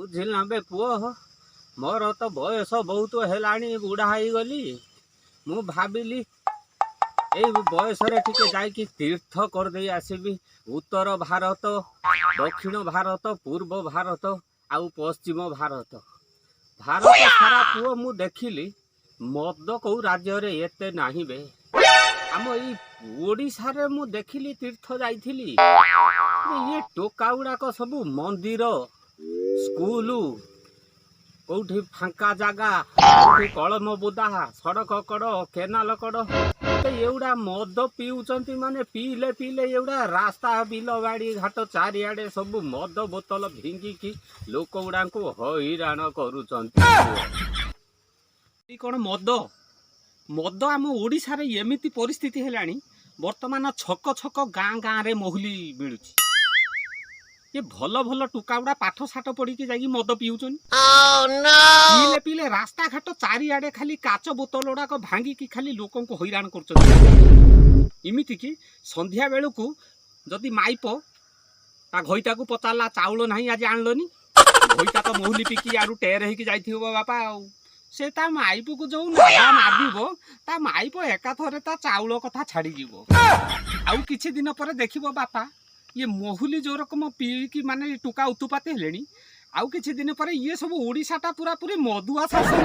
ବୁଝିଲ ନା ବେ ପୁଅ, ମୋର ତ ବୟସ ବହୁତ ହେଲାଣି, ବୁଢ଼ା ହେଇଗଲି। ମୁଁ ଭାବିଲି ଏଇ ବୟସରେ ଟିକେ ଯାଇକି ତୀର୍ଥ କରିଦେଇ ଆସିବି। ଉତ୍ତର ଭାରତ, ଦକ୍ଷିଣ ଭାରତ, ପୂର୍ବ ଭାରତ ଆଉ ପଶ୍ଚିମ ଭାରତ, ଭାରତ ସାରା ପୁଅ ମୁଁ ଦେଖିଲି, ମଦ କୋଉ ରାଜ୍ୟରେ ଏତେ ନାହିଁ ବେ। ଆମ ଏଇ ଓଡ଼ିଶାରେ ମୁଁ ଦେଖିଲି, ତୀର୍ଥ ଯାଇଥିଲି, ଇଏ ଟୋକା ଗୁଡ଼ାକ ସବୁ ମନ୍ଦିର, ସ୍କୁଲ, କୋଉଠି ଫାଙ୍କା ଜାଗା, କୋଉଠି କଳମ ବୁଦା, ସଡ଼କ କଡ଼, କେନାଲ କଡ଼, ତ ଏଗୁଡ଼ା ମଦ ପିଉଛନ୍ତି। ମାନେ ପିଇଲେ ପିଇଲେ ଏଗୁଡ଼ା ରାସ୍ତା, ବିଲ, ବାଡ଼ି, ଘାଟ ଚାରିଆଡ଼େ ସବୁ ମଦ ବୋତଲ ଫିଙ୍ଗିକି ଲୋକ ଗୁଡ଼ାଙ୍କୁ ହଇରାଣ କରୁଛନ୍ତି। କ'ଣ ମଦ ମଦ ଆମ ଓଡ଼ିଶାରେ ଏମିତି ପରିସ୍ଥିତି ହେଲାଣି, ବର୍ତ୍ତମାନ ଛକ ଛକ, ଗାଁ ଗାଁରେ ମହୁଲି ମିଳୁଛି। ଏ ଭଲ ଭଲ ଟୁକା ଗୁଡ଼ା ପାଠ ସାଠ ପଢିକି ଯାଇକି ମଦ ପିଉଛନ୍ତି। ପିଇଲେ ପିଇଲେ ରାସ୍ତାଘାଟ ଚାରିଆଡ଼େ ଖାଲି କାଚ ବୋତଲ ଗୁଡ଼ାକ ଭାଙ୍ଗିକି ଖାଲି ଲୋକଙ୍କୁ ହଇରାଣ କରୁଛନ୍ତି। ଏମିତିକି ସନ୍ଧ୍ୟା ବେଳକୁ ଯଦି ମାଇପ ତା ଘଇତାକୁ ପଚାରିଲା, "ଚାଉଳ ନାହିଁ, ଆଜି ଆଣିଲନି?" ଘଇତା ତ ମହୁଲି ପିଇକି ଆଡୁ ଟେର ହେଇକି ଯାଇଥିବ ବାପା, ଆଉ ସେ ତା ମାଇପକୁ ଯୋଉ ନାଦା ନାଦିବ, ତା ମାଇପ ଏକାଥରେ ତା ଚାଉଳ କଥା ଛାଡ଼ିଯିବ। ଆଉ କିଛି ଦିନ ପରେ ଦେଖିବ ବାପା, ଇଏ ମହୁଲି ଯୋଉ ରକମ ପିଇକି ମାନେ ଟୋକା ଉତୁପାତ ହେଲେଣି, ଆଉ କିଛି ଦିନ ପରେ ଇଏ ସବୁ ଓଡ଼ିଶାଟା ପୁରାପୁରି ମଦୁଆ ଶାସନ।